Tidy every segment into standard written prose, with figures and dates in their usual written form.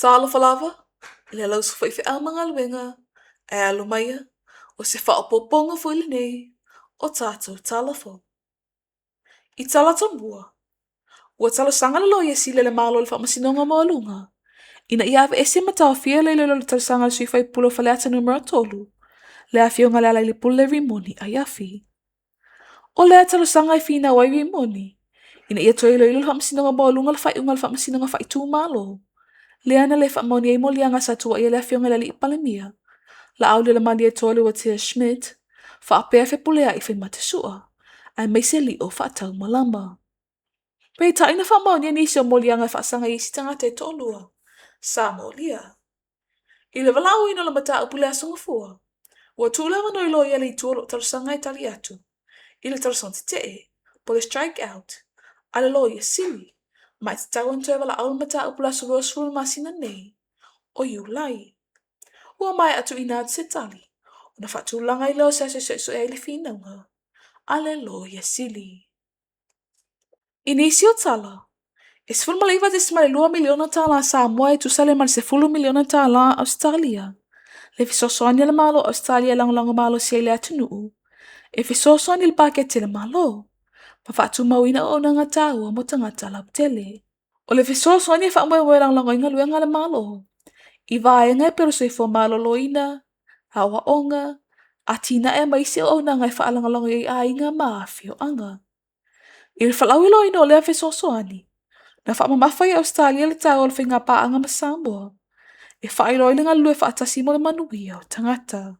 Talofa lava i le lausa faifeau ma galuega, ae alo maia, o se faaopoopoga foi lenei o tatou tala fou. I tala tomua, ua talosaga le Loia Sili a le Malo i le Faamasinoga Maualuga ina ia aveese ma taofia le iloiloina o le talosaga a le sui faipule o Faleata Nu.3, le Afioga ia Lealailepule Rimoni Aiafi. O lea talosaga e finau ai Rimoni ina ia toe iloilo le Faamasinoga Maualuga le faaiuga a le Faamasinoga Faaitumalo, lea na le faamaonia ai moliaga sa tuuaia ai le Afioga i le Alii Palemia, Laaulialemalietoa Leuatea Schmidt, faapea Fepuleai Faimate-Sua, aemaise Lio Faataumalama. Peitai na faamaonia nisi o moliaga e faasaga i isi tagata e toalua sa molia. I le valaauina o le mataupu i le Aso Gafua, ua tuu le avanoa i loia a le itu o lo o talosaga e tali atu i le talosaga tetee, po o le strike out, a le Loia Sili, ma e tatau ona toe valaau le mataupu i le aso 20 o le masina nei o Iulai. Ua maea tuuina atu se tali, ona faatulaga ai lea o se aso e suesue ai le finauga a le Loia Sili. I nisi o tala, e $19.2 miliona tālā Samoa e tusa lea ma le $10 miliona tālā Ausetalia, le fesoasoani a le Malo o Ausetalia e lagolago malosi ai i le atunuu e fesoasoani i le paketi a le Malo ma faatumauina auaunaga taua mo tagata lautele. O le fesoasoani e faamoemoe e lagolago ai galuega a le Malo i vaega e pei o le soifua maloloina, aoaoga, atinae ma isi auaunaga e faalagolago i ai aiga ma afioaga. I le faalauiloaina o lea fesoasoani, na faamamafa ai e Ausetalia le taua o le faiga paaga ma Samoa e faailoa ai le galulue faatasi mo le manuia o tagata.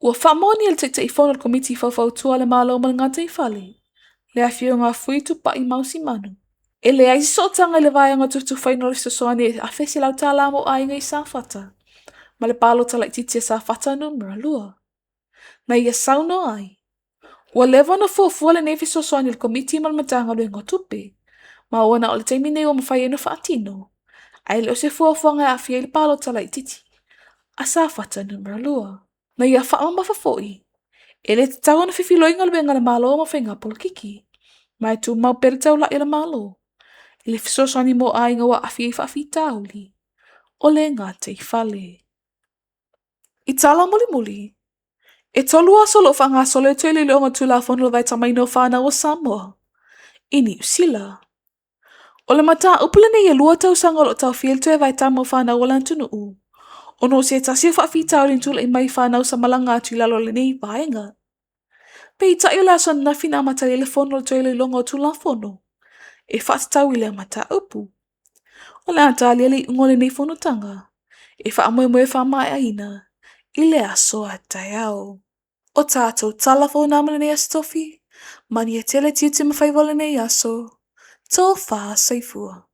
Ua faamaonia e le Taitaifono o le Komiti Faufautua a le Malo mo le Gataifale, le Afioga a Fui Tupai Mau Simanu, e leai se sootaga i le vaega o tufatufaina o le fesoasoani e $1,100 mo aiga i Safata ma le palota laitiiti a Safata Nu.2. Na ia saunoa ai, Ua leva ona fuafua lenei fesoasoani a le Komiti ma le Matagaluega o Tupe, ma ua na o le taimi nei ua mafai ai ona faatino, ae le o se fuafuaga e aafia ai le palota laitiiti a Safata Nu.2. Na ia faamamafa foi, e le tatau ona fefiloi galuega a le Malo ma faiga polokiki, ma e tumau pea le taulai a le Malo i le fesoasoani mo aiga ua aafia i faafitauli o le gataifale. I tala mulimuli, e tolu aso o lo o faagasolo ai toe iloiloga o le Tulafono o le Vaetamaina o Fanau a Samoa i Niu Sila. O le mataupu lenei e lua tausaga o lo o taofia ai le toe vaetama o fanau a le atunuu ona o se tasi o faafitauli na tulai mai i fanau sa malaga atu i lalo o lenei vaega. Peitai o le aso ananafi na amatalia ai le fono o le toe iloiloga o Tulafono e faatatau i lea mataupu. O le a talia le iuga o lenei fonotaga e faamoemoe e faamaeaina i le aso a taeao. O tatou tala fou na mo lenei Aso Tofi, manuia tele tiute ma faiva o lenei aso. Tofa soifua.